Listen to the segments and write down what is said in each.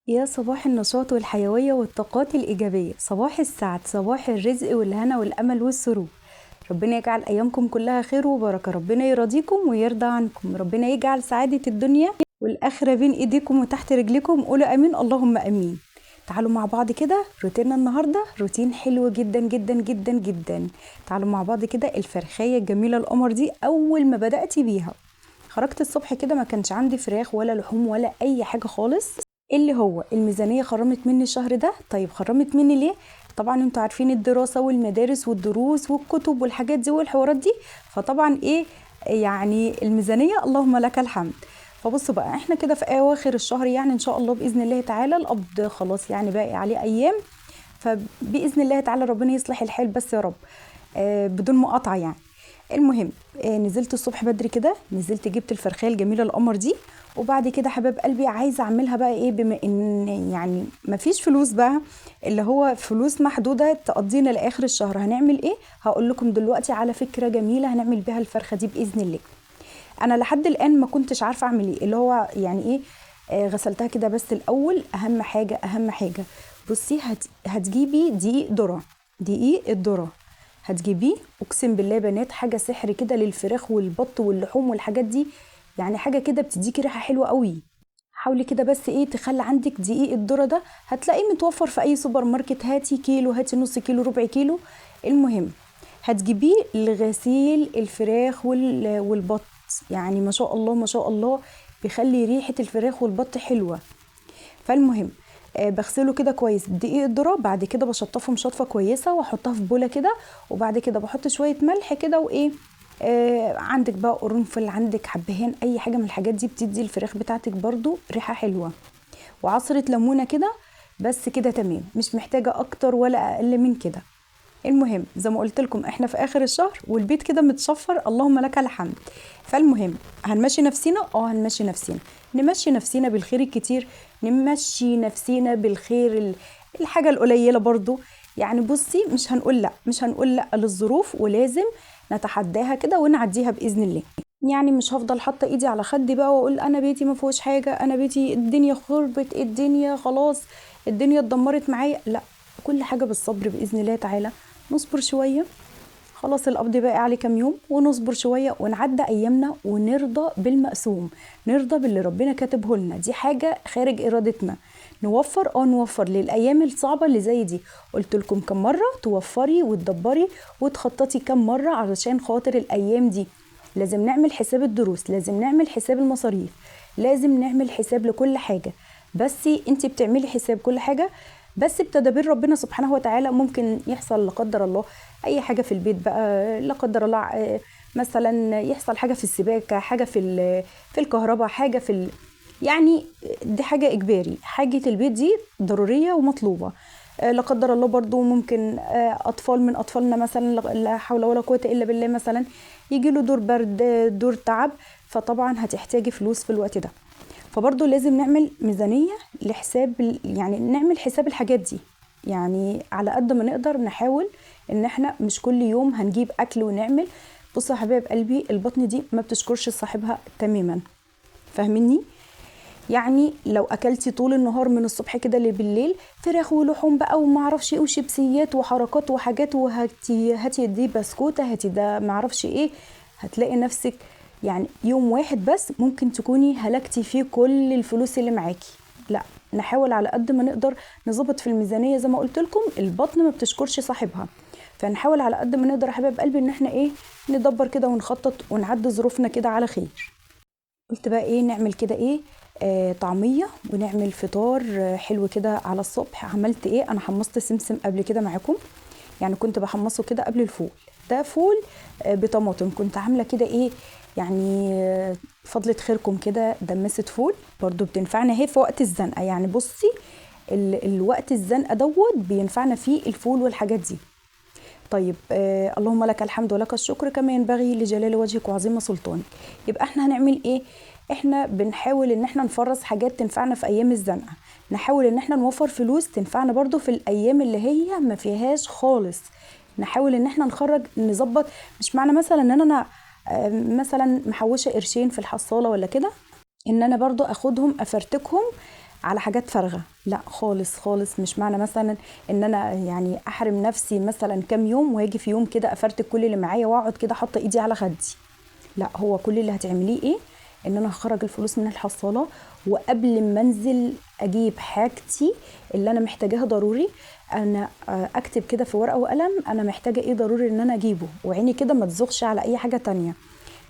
يا صباح النشاط والحيوية والطاقات الإيجابية، صباح السعد، صباح الرزق والهنا والأمل والسرور. ربنا يجعل أيامكم كلها خير وبركة، ربنا يرضيكم ويرضى عنكم، ربنا يجعل سعادة الدنيا والآخرة بين إيديكم وتحت رجليكم. قولوا آمين، اللهم آمين. تعالوا مع بعض كده روتيننا النهاردة روتين حلو جدا جدا جدا جدا. تعالوا مع بعض كده الفرخاية الجميلة القمر دي أول ما بدأت بيها خرجت الصبح كده ما كانش عندي فراخ ولا لحوم ولا أي حاجة خالص، اللي هو الميزانية خرمت مني الشهر ده. طيب خرمت مني ليه؟ طبعا انتوا عارفين الدراسة والمدارس والدروس والكتب والحاجات دي والحوارات دي، فطبعا ايه يعني الميزانية اللهم لك الحمد. فبصوا بقى احنا كده في اواخر الشهر، يعني ان شاء الله باذن الله تعالى القبض خلاص يعني باقي عليه ايام، فباذن الله تعالى ربنا يصلح الحال بس يا رب، بدون مقاطعه يعني. المهم نزلت الصبح بدري كده، نزلت جبت الفرخيه الجميلة القمر دي، وبعد كده حباب قلبي عايزه اعملها بقى ايه، بما ان يعني مفيش فلوس بقى، اللي هو فلوس محدودة تقضينا لاخر الشهر، هنعمل ايه؟ هقول لكم دلوقتي على فكرة جميلة هنعمل بيها الفرخه دي باذن الله. انا لحد الان ما كنتش عارفه اعمل ايه، اللي هو يعني ايه، غسلتها كده بس الاول. اهم حاجة اهم حاجة بصي، هتجيبي دقيق ذره، دقيق الذرة هتجيبيه، اقسم بالله بنات حاجة سحر كده للفراخ والبط واللحوم والحاجات دي، يعني حاجة كده بتديكي ريحه حلوة قوي. حاولي كده بس ايه تخلي عندك دقيق الذرة ده، هتلاقيه متوفر في اي سوبر ماركت، هاتي كيلو هاتي نص كيلو ربع كيلو. المهم هتجيبيه لغسيل الفراخ والبط، يعني ما شاء الله ما شاء الله بيخلي ريحه الفراخ والبط حلوة. فالمهم بغسله كده كويس بدقيق الذرة، بعد كده بشطفه مشطفه كويسة واحطها في بوله كده، وبعد كده بحط شوية ملح كده وايه، عندك بقى قرنفل، عندك حبهان، اي حاجة من الحاجات دي بتدي الفراخ بتاعتك برضو ريحه حلوة، وعصره ليمونه كده بس كده تمام، مش محتاجه اكتر ولا اقل من كده. المهم زي ما قلت لكم احنا في اخر الشهر والبيت كده متشفر، اللهم لك الحمد. فالمهم هنمشي نفسينا، هنمشي نفسينا، نمشي نفسينا بالخير الكتير، نمشي نفسينا بالخير الحاجة القليلة برضو، يعني بصي مش هنقول لا، مش هنقول لا للظروف، ولازم نتحداها كده ونعديها باذن الله. يعني مش هفضل حاطه ايدي على خدي بقى واقول انا بيتي ما فيهوش حاجة، انا بيتي الدنيا خربت، الدنيا خلاص الدنيا اتدمرت معايا، لا، كل حاجة بالصبر باذن الله تعالى. نصبر شوية، خلاص القبض باقي عليه كام يوم، ونصبر شوية ونعدي ايامنا ونرضى بالمقسوم، نرضى باللي ربنا كاتبه لنا، دي حاجة خارج ارادتنا. نوفر، نوفر للايام الصعبة اللي زي دي. قلت لكم كم مرة توفري وتدبري وتخططي كم مرة علشان خاطر الايام دي. لازم نعمل حساب الدروس، لازم نعمل حساب المصاريف، لازم نعمل حساب لكل حاجة. بس انت بتعملي حساب كل حاجة بس بتدابير ربنا سبحانه وتعالى. ممكن يحصل لا قدر الله اي حاجة في البيت بقى، لا قدر الله مثلا يحصل حاجة في السباكه، حاجة في الكهرباء، حاجة في يعني دي حاجة اجباري، حاجة البيت دي ضرورية ومطلوبه. لا قدر الله برضو ممكن اطفال من اطفالنا مثلا لا حول ولا قوة الا بالله مثلا يجي له دور برد، دور تعب، فطبعا هتحتاجي فلوس في الوقت ده. فبرضو لازم نعمل ميزانية لحساب، يعني نعمل حساب الحاجات دي، يعني على قد ما نقدر نحاول ان احنا مش كل يوم هنجيب اكل ونعمل. بصوا يا حبايب قلبي البطن دي ما بتشكرش صاحبها تماما، فاهميني؟ يعني لو اكلتي طول النهار من الصبح كده لبالليل فراخ ولحوم بقى وما اعرفش ايه وشيبسيات وحركات وحاجات، وهاتي هاتي دي بسكوته، هاتي ده ما اعرفش ايه، هتلاقي نفسك يعني يوم واحد بس ممكن تكوني هلكتي فيه كل الفلوس اللي معاكي. لا، نحاول على قد ما نقدر نظبط في الميزانية، زي ما قلت لكم البطن ما بتشكرش صاحبها، فنحاول على قد ما نقدر يا حبايب قلبي ان احنا ايه ندبر كده ونخطط ونعدي ظروفنا كده على خير. قلت بقى ايه نعمل كده ايه، طعميه ونعمل فطار حلو كده على الصبح. عملت ايه؟ انا حمصت سمسم قبل كده معاكم، يعني كنت بحمصه كده قبل الفول، ده فول بطماطم، كنت عامله كده ايه يعني فضلة خيركم كده دمست فول، برضو بتنفعنا اهي في وقت الزنقة. يعني بصي الوقت الزنقة دوت بينفعنا فيه الفول والحاجات دي. طيب اللهم لك الحمد ولك الشكر كما ينبغي لجلال وجهك وعظيم سلطانك. يبقى احنا هنعمل ايه؟ احنا بنحاول ان احنا نفرز حاجات تنفعنا في ايام الزنقة، نحاول ان احنا نوفر فلوس تنفعنا برضو في الايام اللي هي ما فيهاش خالص، نحاول ان احنا نخرج نظبط. مش معنى مثلا ان انا مثلا محوشه قرشين في الحصاله ولا كده ان انا برضو اخدهم افرتكهم على حاجات فارغة، لا خالص خالص. مش معنى مثلا ان انا يعني احرم نفسي مثلا كام يوم واجي في يوم كده افرتك كل اللي معايا واقعد كده حاطه ايدي على خدي، لا. هو كل اللي هتعمليه ايه؟ ان انا هخرج الفلوس من الحصاله، وقبل ما انزل اجيب حاجتي اللي انا محتاجاها ضروري، انا اكتب كده في ورقة وقلم انا محتاجه ايه ضروري ان انا اجيبه، وعيني كده ما تزغش على اي حاجة تانية.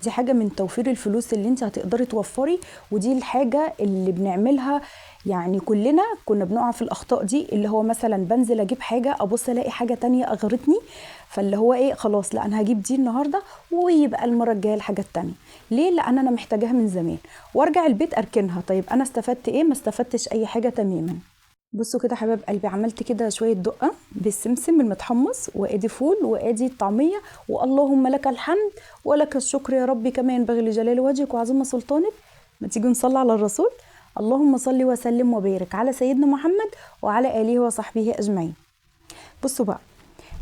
دي حاجة من توفير الفلوس اللي انت هتقدري توفري، ودي الحاجة اللي بنعملها يعني كلنا كنا بنقع في الاخطاء دي، اللي هو مثلا بنزل اجيب حاجة ابص الاقي حاجة تانية اغرتني، فاللي هو ايه خلاص لا انا هجيب دي النهارده ويبقى المرة الجاية الحاجة التانية. ليه؟ لان انا محتاجاها من زمان، وارجع البيت اركنها. طيب انا استفدت ايه؟ ما استفدتش اي حاجة تماما. بصوا كده حبايب قلبي، عملت كده شوية دقه بالسمسم المتحمص، وادي فول وادي الطعمية، واللهم لك الحمد ولك الشكر يا ربي كما ينبغي لجلال وجهك وعظيم سلطانك. ما تيجي نصلي على الرسول. اللهم صل وسلم وبارك على سيدنا محمد وعلى اله وصحبه اجمعين. بصوا بقى،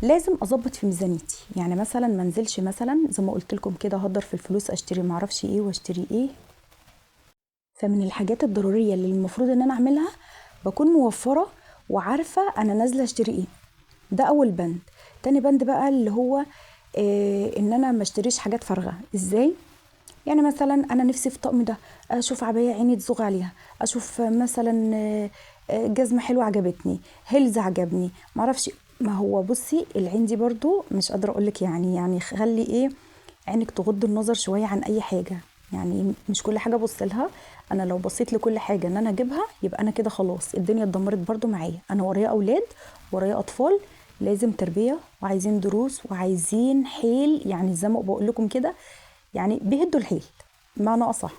لازم اظبط في ميزانيتي، يعني مثلا ما انزلش مثلا زي ما قلت لكم كده هدر في الفلوس اشتري ما اعرفش ايه واشتري ايه. فمن الحاجات الضرورية اللي المفروض ان انا اعملها بكون موفره وعارفه انا نازله اشتري ايه. ده اول بند. تاني بند بقى اللي هو ان انا ما اشتريش حاجات فارغة. ازاي؟ يعني مثلا انا نفسي في طقم ده، اشوف عباية عيني تزوغ عليها، اشوف مثلا جزمه حلوة عجبتني، heels عجبني، معرفش. ما هو بصي العين دي برضو مش قادرة اقولك، يعني خلي ايه عينك تغض النظر شوية عن اي حاجة، يعني مش كل حاجة ابص لها. انا لو بصيت لكل حاجة ان انا اجيبها يبقى انا كده خلاص الدنيا اتدمرت برضو معايا. انا ورايا اولاد، ورايا اطفال، لازم تربيه، وعايزين دروس، وعايزين حيل، يعني زي ما بقول لكم كده يعني بيهدوا الحيل معنى اصح.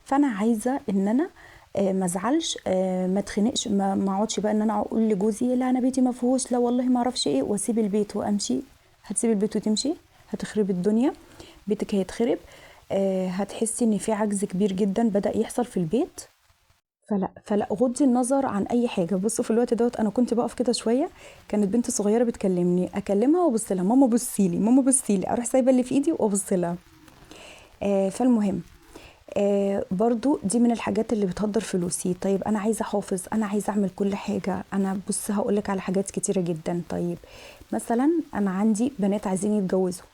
فانا عايزه ان انا ما ازعلش، ما اتخنقش، ما اقعدش بقى ان انا اقول لجوزي لا انا بيتي ما فيهوش، لا والله ما اعرفش ايه، واسيب البيت وامشي. هتسيبي البيت وتمشي، هتخربي الدنيا، بيتك هيتخرب، هتحسي ان في عجز كبير جدا بدأ يحصل في البيت. فلا غضي النظر عن اي حاجة. بصوا في الوقت دوت انا كنت بقف كده شوية، كانت بنت صغيرة بتكلمني، اكلمها وابص لها، ماما بصي لي، ماما بصي لي، اروح سايبه اللي في ايدي وابص لها. فالمهم برضو دي من الحاجات اللي بتهدر فلوسي. طيب انا عايزه احافظ، انا عايزه اعمل كل حاجة. انا بص هقولك على حاجات كتيرة جدا. طيب مثلا انا عندي بنات عايزين يتجوزوا،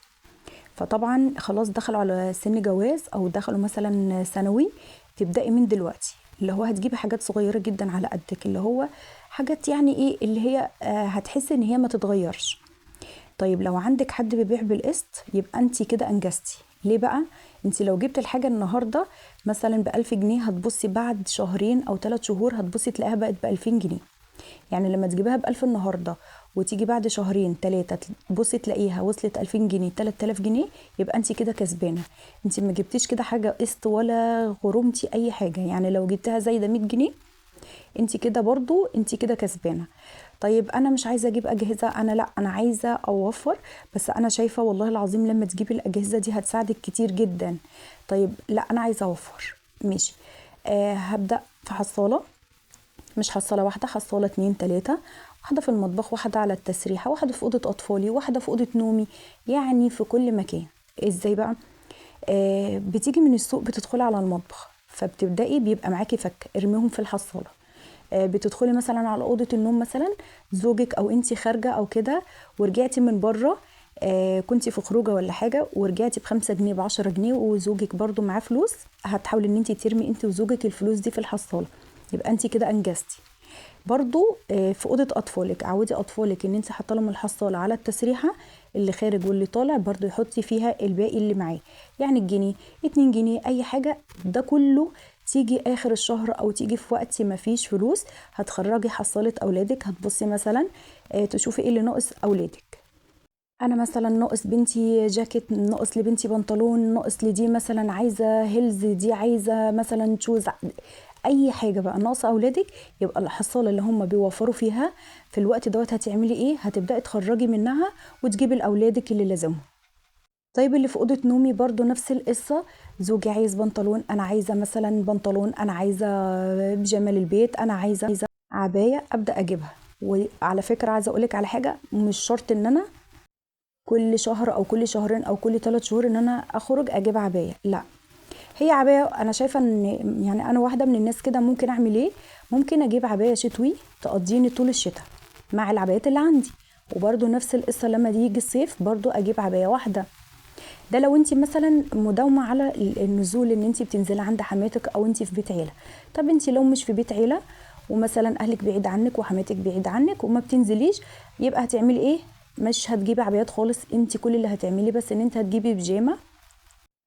فطبعا خلاص دخلوا على سن جواز او دخلوا مثلا ثانوي، تبداي من دلوقتي اللي هو هتجيبي حاجات صغيرة جدا على قدك، اللي هو حاجات يعني ايه اللي هي هتحسي ان هي ما تتغيرش. طيب لو عندك حد بيبيع بالقسط يبقى انت كده انجزتي. ليه بقى؟ انت لو جبت الحاجة النهارده مثلا ب1000 جنيه، هتبصي بعد شهرين او 3 شهور هتبصي تلاقيها بقت ب2000 جنيه. يعني لما تجيبها ب1000 النهارده وتيجي بعد شهرين 3 تبصي تلاقيها وصلت 2000 جنيه 3000 جنيه، يبقى انت كده كسبانه. انت ما جبتيش كده حاجة قسط ولا غرمتي اي حاجة، يعني لو جبتها زايدة 100 جنيه انت كده برضو انت كده كسبانه. طيب انا مش عايزه اجيب اجهزة، انا لا انا عايزه اوفر، بس انا شايفه والله العظيم لما تجيبي الاجهزة دي هتساعدك كتير جدا. طيب لا انا عايزه اوفر، ماشي، هبدا في حصاله، مش حصاله واحدة، حصاله 2 3، واحدة في المطبخ، واحدة على التسريحه، واحدة في اوضة اطفالي، واحدة في اوضة نومي، يعني في كل مكان. ازاي بقى؟ بتيجي من السوق بتدخلي على المطبخ، فبتبداي بيبقى معاكي فك، ارميهم في الحصاله. بتدخلي مثلا على اوضة النوم مثلا، زوجك او انتي خارجه او كده ورجعتي من بره، كنتي في خروجه ولا حاجة ورجعتي ب5 جنيه ب10 جنيه، وزوجك برضو معاه فلوس، هتحاولي ان انتي ترمي انتي وزوجك الفلوس دي في الحصاله، يبقى انتي كده انجزتي. برضو في اوضة اطفالك عودي اطفالك ان انتي حاطه لهم الحصاله على التسريحه، اللي خارج واللي طالع برضو يحطي فيها الباقي اللي معاه، يعني الجنيه 2 جنيه اي حاجة. ده كله تيجي اخر الشهر او تيجي في وقت ما فيش فلوس، هتخرجي حصاله اولادك، هتبصي مثلا تشوفي ايه اللي ناقص اولادك. انا مثلا ناقص بنتي جاكيت، ناقص لبنتي بنطلون، ناقص لدي مثلا عايزه heels، دي عايزه مثلا shoes، اي حاجة بقى ناقصه اولادك، يبقى الحصاله اللي هم بيوفروا فيها في الوقت دوت هتعملي ايه؟ هتبداي تخرجي منها وتجيبي لاولادك اللي لازمهم. طيب اللي في اوضة نومي برضو نفس القصة، زوجي عايز بنطلون، انا عايزه مثلا بنطلون، انا عايزه بيجامه للبيت، انا عايزه عباية، ابدا اجيبها. وعلى فكرة عايزه اقولك على حاجة، مش شرط ان انا كل شهر او كل شهرين او كل 3 شهور ان انا اخرج اجيب عباية، لا، هي عباية انا شايفه ان يعني انا واحدة من الناس كده ممكن اعمل ايه، ممكن اجيب عباية شتوي تقضيني طول الشتاء مع العبايات اللي عندي، وبرده نفس القصة لما يجي الصيف برده اجيب عباية واحدة. ده لو انت مثلا مداومه على النزول ان انت بتنزلي عند حماتك او انت في بيت عيله. طب انت لو مش في بيت عيله ومثلا اهلك بعيد عنك وحماتك بعيد عنك وما بتنزليش، يبقى هتعملي ايه؟ مش هتجيبي عبايات خالص، انت كل اللي هتعملي بس ان انت هتجيبي بيجامه.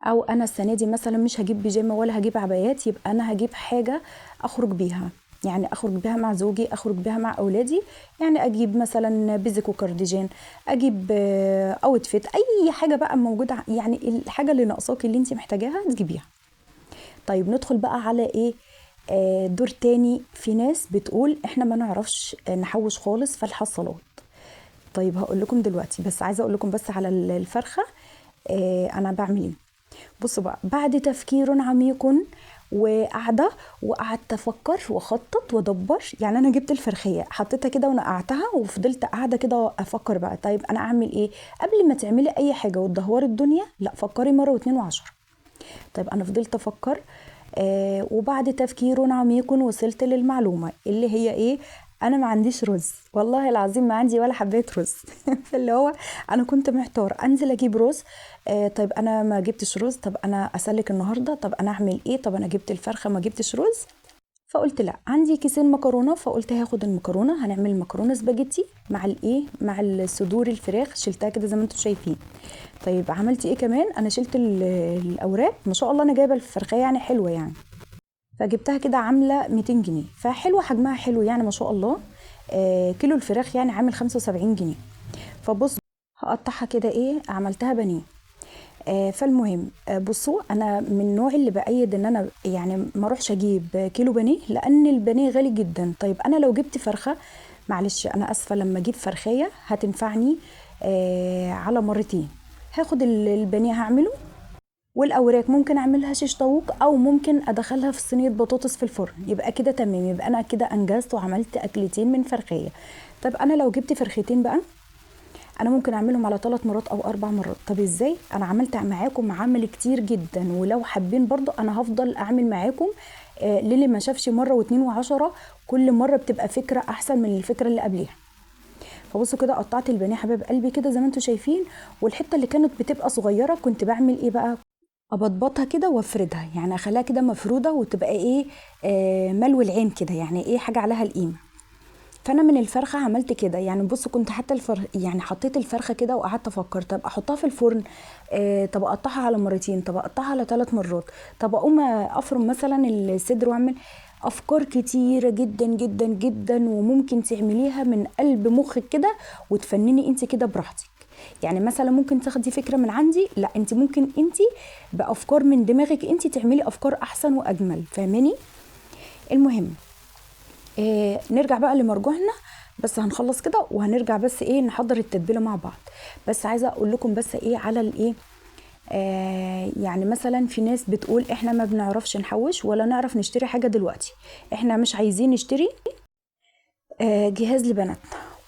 او انا السنة دي مثلا مش هجيب بيجامه ولا هجيب عبايات، يبقى انا هجيب حاجة اخرج بيها، يعني اخرج بيها مع زوجي، اخرج بيها مع اولادي، يعني اجيب مثلا basic وكارديجان، اجيب outfit، اي حاجة بقى موجودة، يعني الحاجة اللي ناقصاكي اللي انت محتاجاها تجيبيها. طيب ندخل بقى على ايه؟ دور تاني. في ناس بتقول احنا ما نعرفش نحوش خالص في الحصالات. طيب هقول لكم دلوقتي، بس عايزه اقول لكم بس على الفرخه انا بعمل ايه. بصوا بقى، بعد تفكير عميق وقعده، وقعدت افكر واخطط وادبر، يعني انا جبت الفرخيه حطيتها كده ونقعتها وفضلت قاعدة كده افكر بقى، طيب انا اعمل ايه؟ قبل ما تعملي اي حاجة وتدهوري الدنيا، لا فكري مرة واتنين وعشرة. طيب انا فضلت افكر، وبعد تفكير عميق وصلت للمعلومة اللي هي ايه؟ انا ما عنديش رز، والله العظيم ما عندي ولا حبايه رز. فاللي هو انا كنت محتار انزل اجيب رز، طيب انا ما جبتش رز، طب انا اسلك النهارده، طب انا اعمل ايه، طب انا جبت الفرخه ما جبتش رز. فقلت لا، عندي كيسين مكرونه، فقلت هاخد المكرونه، هنعمل مكرونه سباجيتي مع الايه، مع الصدور الفراخ، شلتها كده زي ما انتم شايفين. طيب عملت ايه كمان؟ انا شلت الاوراق، ما شاء الله انا جايبه الفرخه يعني حلوة يعني، فجبتها كده عامله 200 جنيه، فحلوه حجمها حلو يعني ما شاء الله. كيلو الفراخ يعني عامل 75 جنيه. فبص هقطعها كده ايه، عملتها بانيه. فالمهم بصوا، انا من النوع اللي بايد ان انا يعني ما اروحش اجيب كيلو بانيه، لان البانيه غالي جدا. طيب انا لو جبت فرخة، معلش انا اسفه، لما اجيب فرخيه هتنفعني على مرتين، هاخد البانيه هعمله، والاوراق ممكن اعملها شيش طاووق، او ممكن ادخلها في صينية بطاطس في الفرن، يبقى كده تمام، يبقى انا كده انجزت وعملت اكلتين من فرخيه. طب انا لو جبت فرختين بقى، انا ممكن اعملهم على 3 مرات او 4 مرات. طب ازاي؟ انا عملت معاكم عمل كتير جدا، ولو حابين برضو انا هفضل اعمل معاكم، للي ما شافش مرة واتنين وعشرة، كل مرة بتبقى فكرة احسن من الفكرة اللي قبليها. فبصوا كده قطعت البانيه حبايب قلبي كده زي ما انتم شايفين، والحتة اللي كانت بتبقى صغيرة كنت بعمل ايه بقى؟ ابطبطها كده وافردها، يعني اخليها كده مفروده وتبقى ايه، ملو العين كده، يعني ايه، حاجة عليها القيمة. فانا من الفرخه عملت كده، يعني بصوا كنت حتى يعني حطيت الفرخه كده وقعدت افكر، طب احطها في الفرن، طب اقطعها على مرتين، طب اقطعها على 3 مرات، طب اقوم افرم مثلا الصدر واعمل. افكار كتيرة جدا جدا جدا، وممكن تعمليها من قلب مخك كده وتفنني انت كده براحتك. يعني مثلا ممكن تاخدي فكرة من عندي، لا انت ممكن انت بافكار من دماغك انت تعملي افكار احسن واجمل، فاهماني؟ المهم نرجع بقى لمرجوعنا، بس هنخلص كده وهنرجع بس ايه نحضر التتبيله مع بعض. بس عايزه اقول لكم بس ايه على الايه، يعني مثلا في ناس بتقول احنا ما بنعرفش نحوش ولا نعرف نشتري حاجة دلوقتي، احنا مش عايزين نشتري جهاز لبناتنا،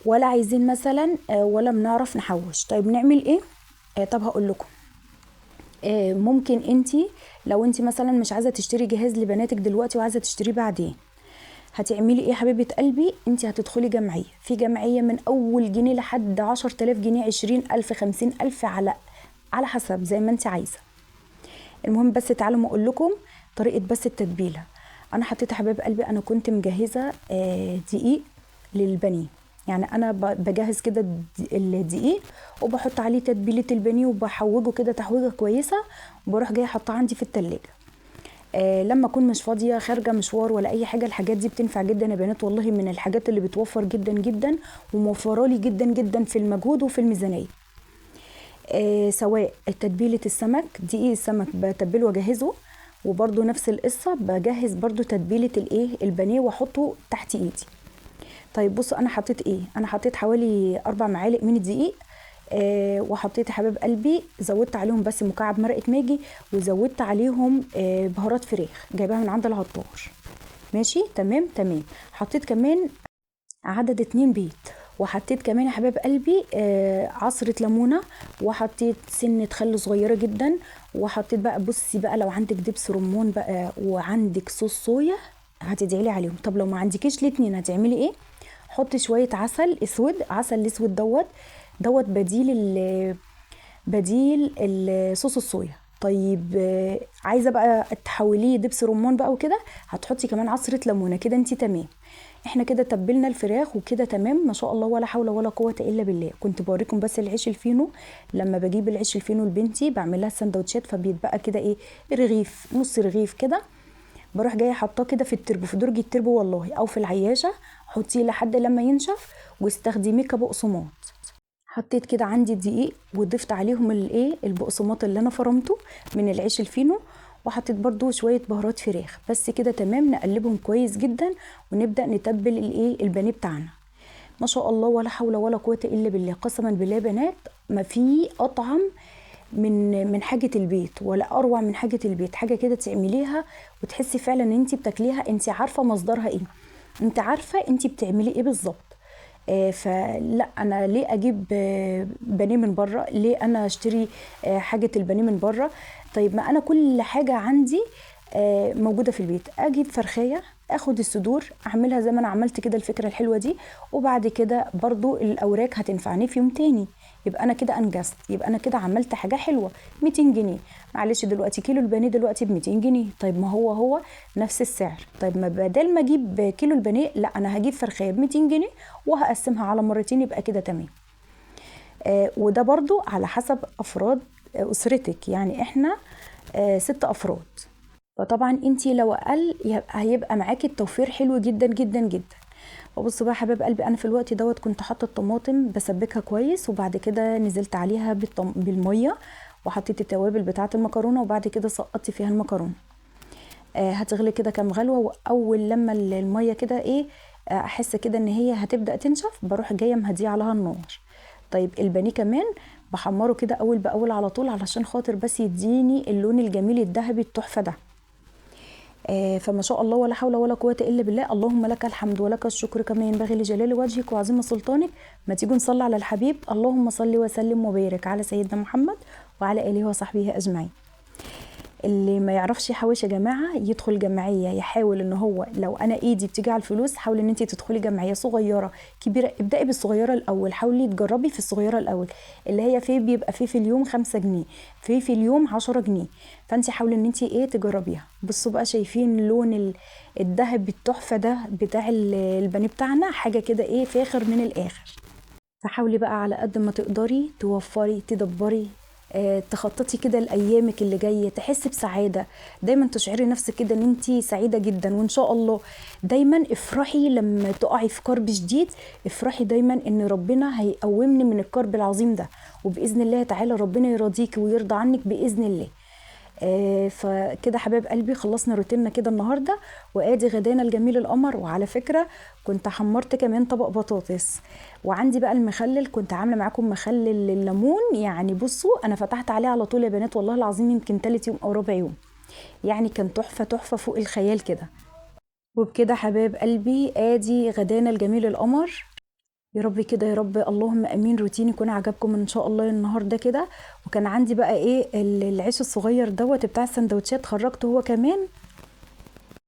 ولا عايزين مثلا ولا بنعرف نحوش. طيب نعمل ايه؟ طب هقول لكم، ممكن انتي لو انتي مثلا مش عايزه تشتري جهاز لبناتك دلوقتي وعايزه تشتريه بعدين، هتعملي ايه حبيبه قلبي؟ انتي هتدخلي جمعية، في جمعية من اول جنيه لحد 10,000 جنيه، 20,000، 50,000، على حسب زي ما انتي عايزه. المهم بس تعالوا ما اقول لكم طريقه بس التتبيله. انا حطيت حبايب قلبي، انا كنت مجهزة دقيق للبانيه، يعني انا بجهز كده الدقيق وبحط عليه تتبيله البانيه وبحوجه كده تحويجه كويسة، وبروح جاية حاطاه عندي في التلاجة. لما اكون مش فاضية خارجه مشوار ولا اي حاجة، الحاجات دي بتنفع جدا يا بنات والله، من الحاجات اللي بتوفر جدا جدا وموفره لي جدا جدا في المجهود وفي الميزانية. سواء تتبيله السمك، دقيق السمك بتبله واجهزة، وبرده نفس القصة بجهز برده تتبيله الايه البانيه واحطه تحت ايدي. طيب بصوا انا حطيت ايه؟ انا حطيت حوالي 4 معالق من الدقيق، وحطيت يا حبايب قلبي زودت عليهم بس مكعب مرقه ماجي، وزودت عليهم بهارات فراخ جايباها من عند العطار. ماشي تمام تمام. حطيت كمان عدد 2 بيض، وحطيت كمان يا حبايب قلبي عصره ليمونه، وحطيت سنة خل صغيرة جدا، وحطيت بقى بصي بقى لو عندك دبس رمان بقى وعندك صوص صويا، هتدعي لي عليهم. طب لو ما عندكيش الاتنين هتعملي ايه؟ حطي شوية عسل اسود، عسل الاسود دوت دوت بديل صوص الصويا. طيب عايزه بقى تحوليه دبس رمان بقى وكده، هتحطي كمان عصره ليمونه كده، انت تمام. احنا كده تبلنا الفراخ وكده تمام ما شاء الله، ولا حول ولا قوة الا بالله. كنت بوريكم بس العيش الفينو، لما بجيب العيش الفينو لبنتي بعمل لها سندوتشات، فبيتبقى كده ايه، رغيف، نص رغيف كده، بروح جاية حاطاه كده في التربو، في درج التربو والله، او في العياشه، حطيه لحد لما ينشف واستخدميه كبقسماط. حطيت كده عندي دقيق وضفت عليهم الايه البقسماط اللي انا فرمته من العيش الفينو، وحطيت برضو شوية بهارات فراخ بس كده تمام. نقلبهم كويس جدا ونبدا نتبل الايه البانيه بتاعنا. ما شاء الله ولا حول ولا قوة الا بالله، قسما بالله بنات ما في اطعم من حاجة البيت ولا اروع من حاجة البيت. حاجة كده تعمليها وتحسي فعلا ان انت بتاكليها، انت عارفه مصدرها ايه، انت عارفه انت بتعملي ايه بالظبط. فلا انا ليه اجيب بانيه من بره؟ ليه انا اشتري حاجة البانيه من بره؟ طيب ما انا كل حاجة عندي موجودة في البيت. اجيب فرخيه، اخد الصدور اعملها زي ما انا عملت كده الفكرة الحلوة دي، وبعد كده برضو الاوراق هتنفعني في يوم تاني، يبقى انا كده انجزت، يبقى انا كده عملت حاجة حلوة. 200 جنيه، معلش دلوقتي كيلو البانيه دلوقتي ب 200 جنيه، طيب ما هو هو نفس السعر. طيب ما بدل ما اجيب كيلو البانيه، لا انا هجيب فرخيه ب 200 جنيه وهقسمها على مرتين، يبقى كده تمام. وده برضو على حسب افراد اسرتك، يعني احنا 6 افراد، فطبعا انتي لو اقل هيبقى معاكي التوفير حلو جدا جدا جدا. وبصوا بقى حبايب قلبي، انا في الوقت دوت كنت حاطه الطماطم بسبكها كويس، وبعد كده نزلت عليها بالمية وحطيت التوابل بتاعه المكرونه، وبعد كده سقطت فيها المكرونه. هتغلي كده كام غلوه، واول لما المية كده ايه، احس كده ان هي هتبدا تنشف، بروح جاية مهديه عليها النار. طيب البانيه كمان بحمره كده اول باول على طول، علشان خاطر بس يديني اللون الجميل الذهبي التحفة ده. فما شاء الله ولا حول ولا قوة إلا بالله. اللهم لك الحمد ولك الشكر كما ينبغي لجلال وجهك وعظيم سلطانك. ما تيجوا نصلي على الحبيب، اللهم صل وسلم وبارك على سيدنا محمد وعلى آله وصحبه أجمعين. اللي ما يعرفش يحوش يا جماعة يدخل جمعية، يحاول ان هو لو انا ايدي بتيجي على الفلوس، حاولي ان انت تدخلي جمعية صغيرة كبيرة، ابدأي بالصغيرة الاول، حاولي تجربي في الصغيرة الاول اللي هي في بيبقى في اليوم 5 جنيه، في اليوم 10 جنيه، فانت حاولي ان انت ايه تجربيها. بصوا بقى شايفين لون الذهب التحفة ده بتاع البانيه بتاعنا، حاجة كده ايه فاخر من الاخر. فحاولي بقى على قد ما تقدري توفري تدبري، تخططي كده لأيامك اللي جاية، تحسي بسعادة دايما، تشعري نفسك كده ان انتي سعيدة جدا. وان شاء الله دايما افرحي لما تقعي في كرب شديد، افرحي دايما ان ربنا هيقومني من الكرب العظيم ده، وبإذن الله تعالى ربنا يرضيك ويرضى عنك بإذن الله. فكده حبايب قلبي خلصنا روتيننا كده النهارده، وادي غدانا الجميل القمر. وعلى فكرة كنت حمرت كمان طبق بطاطس، وعندي بقى المخلل، كنت عامله معاكم مخلل الليمون، يعني بصوا انا فتحت عليه على طول يا بنات والله العظيم، يمكن تالت يوم او رابع يوم، يعني كان تحفة تحفة فوق الخيال كده. وبكده حبايب قلبي ادي غدانا الجميل القمر. يا رب كده يا رب، اللهم امين. روتين يكون عجبكم ان شاء الله النهارده كده. وكان عندي بقى ايه العيش الصغير دوت بتاع السندوتشات، خرجته هو كمان.